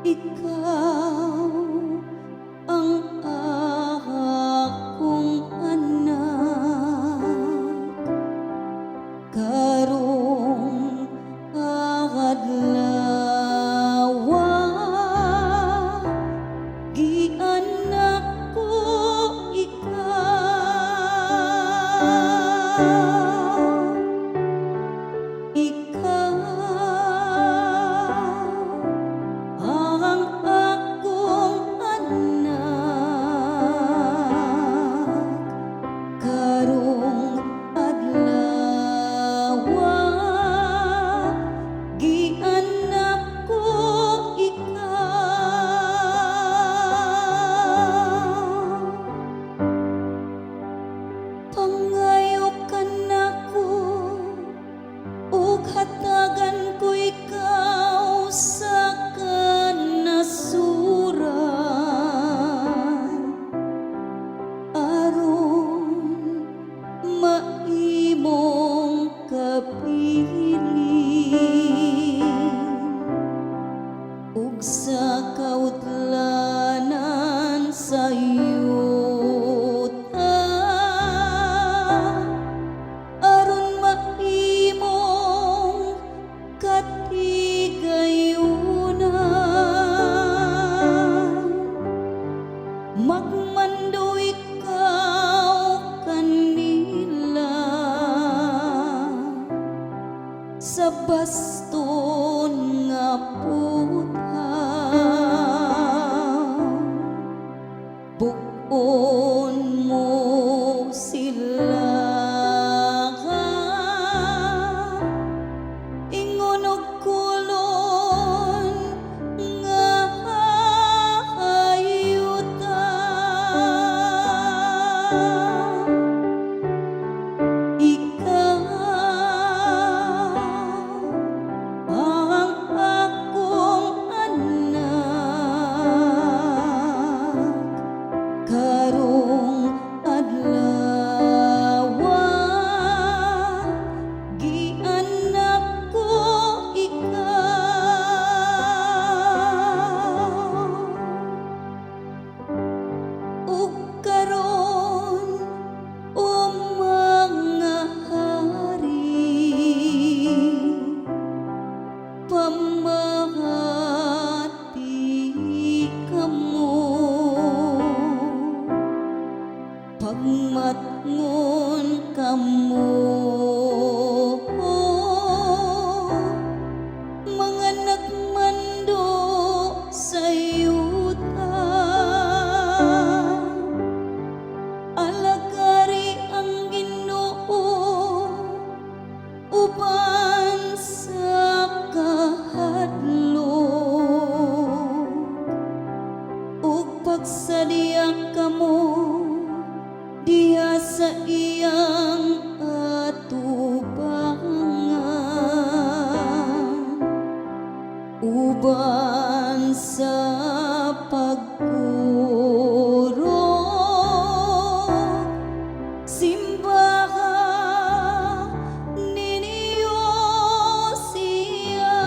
Ikaw ang akong anak karong adlawa, gianak ko ikaw. Ikaw ang akong anak karong adlawa, gianak ko ikaw. Pangayo ka nako ug hatagan ko ikaw sa kanasuran aron maimong kabilin ug sa kautlanan sa yuta aron maimong katigayunan. Magmando ikaw kanila sa baston nga puthaw. Buk-on mo sila, ingon og kolon nga yuta. Ikaw ang akong anak karong adlawa, gianak ko ikaw. Ug karon, o mga hari, pamati kamo, pagmatngon kamo, mga nagmando sa yuta. Alagari ang Ginoo uban sa kahadlok ug pagsadya kamo diha sa iyang atubangan uban sa pagkurog. Simbaha ninyo siya.